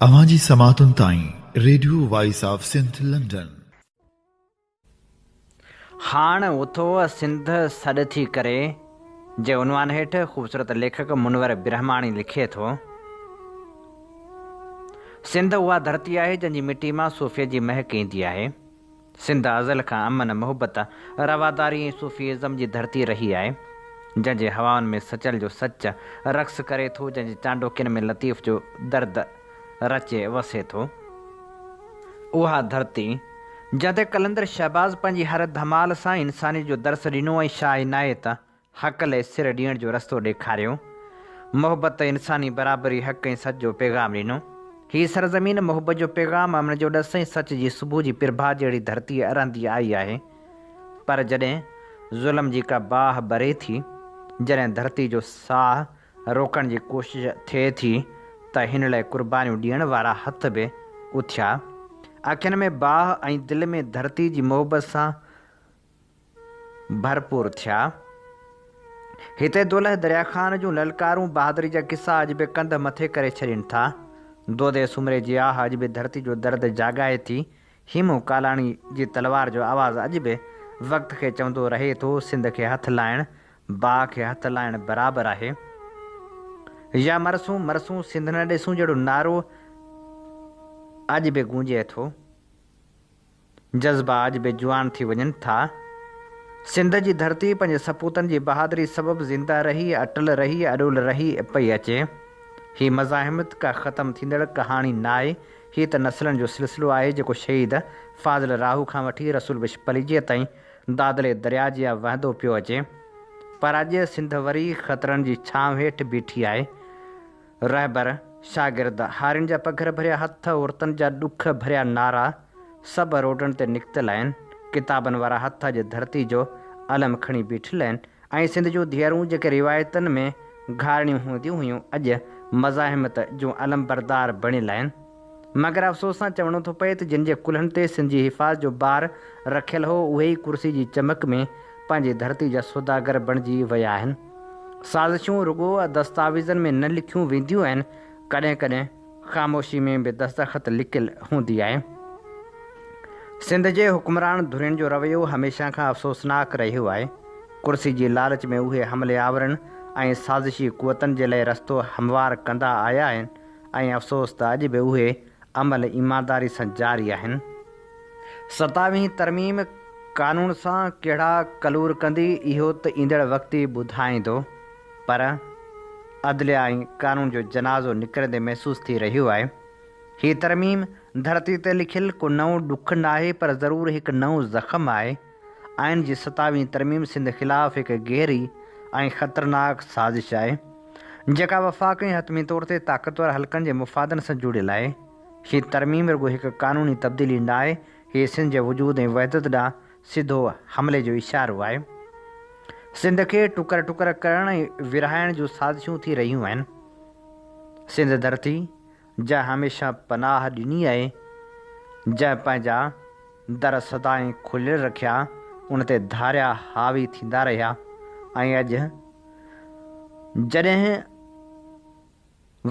اوهان جي سماعتن تائين radio voice of Sindh London. هاڻ اٿو سنڌ سڏ ٿي ڪري جي عنوان هيٺ خوبصورت ليکڪ منور برهماڻي لکي ٿو، سنڌ اها ڌرتي آهي جنهن جي مٽي مان صوفيت جي مهڪ ايندي آهي. سنڌ ازل کان امن، محبت، رواداري ۽ صوفي ازم جي ڌرتي رهي آهي، جنهن جي هوائن ۾ سچل جو سچ رقص ڪري ٿو، جنهن جي چانڊوڪين ۾ لطيف جو درد رچي وسي ٿو. اها ڌرتي، جنهن تي قلندر شهباز پنهنجي هر ڌمال سان انسانيت جو درس ڏنو ۽ شاهه عنايت حق لئه سر ڏيڻ جو رستو ڏيکاريو. محبت، انساني برابري، حق ۽ سچ جو پيغام ڏنو. هي سرزمين محبت جو پيغام، امن جو ڏس ۽ سچ جي صبح جي پرڀات جهڙي ڌرتي ارهندي آئي آهي. پر جڏهن ظلم جي ڪا باهه ٻري ٿي، جڏهن ڌرتي جو ساهه روڪڻ جي ڪوشش ٿئي ٿي ته هن لئه قربانيون ڏيڻ وارا هٿ به اٿيا. اکين ۾ باهه ۽ دل ۾ ڌرتي جي محبت سان ڀرپور ٿيا. هتي دولهه دريا خان جون للڪارون، بهادري جا قصا اڄ به ڪنڌ مٿي ڪري ڇڏين ٿا. دودي سومري جي آهه اڄ به ڌرتي جو درد جاڳائي ٿي. هيمون ڪالاڻي جي تلوار جو آواز اڄ به وقت کي چوندو رهي ٿو، سنڌ کي هٿ لائڻ، باهه کي هٿ لائڻ برابر آهي. يا مرسون مرسون سنڌ نه ڏيسون جهڙو نعرو اڄ به گونجي ٿو. جذبا اڄ به جوان ٿي وڃن ٿا. سنڌ جي ڌرتي پنهنجي سپوتن جي بهادري سبب زنده رهي، اٽل رهي، اڏول رهي پئي اچي. هي مزاحمت ڪا ختم ٿيندڙ ڪهاڻي ناهي، هي ته نسلن جو سلسلو آهي جيڪو شهيد فاضل راهو کان وٺي رسول بخش پليجي تائين دادلي درياء جيان وهندو پيو اچي. پر اڄ سنڌ وري خطرن جي ڇانو هيٺ بيٺي آهي. رهبر، شاگرد، هارين جا پگهر ڀريا هٿ، عورتن جا ڏک ڀريا نعرا، سڀ روڊن تي نڪتل آهن. ڪتابن وارا هٿ اڄ ڌرتي جو علم کڻي بيٺل آهن ۽ سنڌ جون ڌيئرون جيڪي روايتن ۾ گهارڻيون هونديون هيون اڄ مزاحمت جون علمبردار بڻيل آهن. مگر افسوس سان چوڻو ٿو پئي ته جن جي ڪلهن تي سنڌ جي حفاظت جو بار رکيل هو اهي ئي ڪرسي جي چمڪ ۾ پنهنجي ڌرتي جا سوداگر بڻجي ويا آهن. سازشون رڳو دستاويزن ۾ نه لکيون وينديون آهن، ڪڏهن ڪڏهن خاموشي ۾ به دستخط لڪيل هوندي آهي. سنڌ جي حڪمران ڌرين جو رويو هميشه کان افسوسناڪ رهيو آهي. ڪرسي جي لالچ ۾ اهي حملي آورن ۽ سازشي قوتن جي لئه رستو هموار ڪندا آيا آهن ۽ افسوس ته اڄ به اهي عمل ايمانداري سان جاري آهن. ستاويهين ترميم قانون سان ڪهڙا ڪلور ڪندي اهو ته ايندڙ وقت ئي ٻڌائيندو پر عدليا ۽ قانون جو جنازو نڪرندي محسوس ٿي رهيو آهي. هي ترميم ڌرتي تي لکيل ڪو نئون ڏک ناهي پر ضرور هڪ نئون زخم آهي. آئين جي ستاويهين ترميم سنڌ خلاف هڪ گهري ۽ خطرناڪ سازش آهي جيڪا وفاق ۽ حتمي طور تي طاقتور حلقن جي مفادن سان جڙيل آهي. هي ترميم رڳو هڪ قانوني تبديلي ناهي، هي سنڌ جي وجود ۽ وحدت ڏانهن سڌو حملي جو اشارو آهي. سنڌ کي ٽڪر ٽڪر ڪرڻ ۽ ورهائڻ جون سازشون ٿي رهيون آهن. سنڌ ڌرتي، جنهن هميشه پناهه ڏني آهي، جنهن پنهنجا در سدائين کليل رکيا، ان تي ڌاريا حاوي ٿيندا رهيا ۽ اڄ جڏهن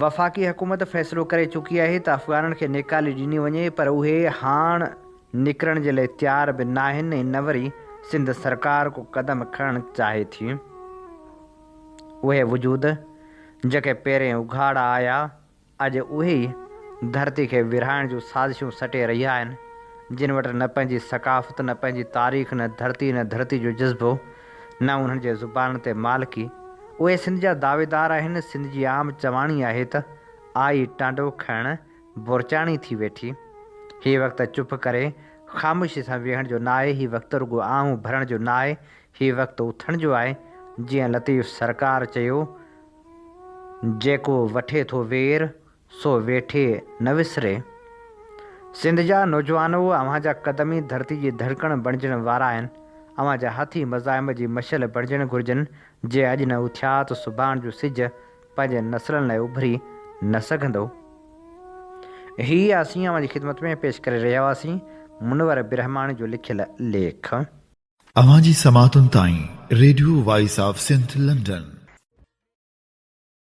وفاقي حڪومت فيصلو ڪري چڪي آهي ته افغانن کي نيڪالي ڏني وڃي پر اهي هاڻ نڪرڻ جي لاء تيار به ناهن ۽ نه وري سنڌ سرڪار ڪو قدم کڻڻ چاهي ٿي. اهي وجود جيڪي پهرين اگهاڙا آيا اڄ اهي ئي ڌرتي کي ورهائڻ جون سازشون سٽي رهيا آهن جن وٽ نه پنهنجي ثقافت نه پنهنجي تاريخ نه ڌرتي نه ڌرتي جو جذبو نه انهن جي زبانن تي مالڪي اهي سنڌ جا دعويدار آهن، سنڌ جي عام چواڻي آهي ته آئي ٽانڊو کڻڻ بورچاڻي ٿي ويٺي. هي وقت چپ ڪري خاموشي سان ويهڻ جو ناهي، هي وقت رڳو آهون ڀرڻ جو ناهي، هي وقت اٿڻ جو آهي، جيئن لطيف سرڪار چيو، جيڪو وٺي ٿو وير، سو ويٺي نه وسري. سنڌ جا نوجوانو اوهان جا قدم ئي ڌرتي جي ڌڙڪڻ بڻجڻ وارا آهن. اوهان جا هٿ ئي مزاحمت جي مشعل بڻجڻ گهرجن. جي اڄ نه اٿيا ته سڀاڻ جو سج پنهنجي نسلن لاء اڀري نه سگهندو. هي اسين اوهان جي خدمت ۾ پيش ڪري رهيا هئاسين منور برهماڻي جو لکيل ليک. اوهان جي سماعتن تائين radio voice of Sindh London.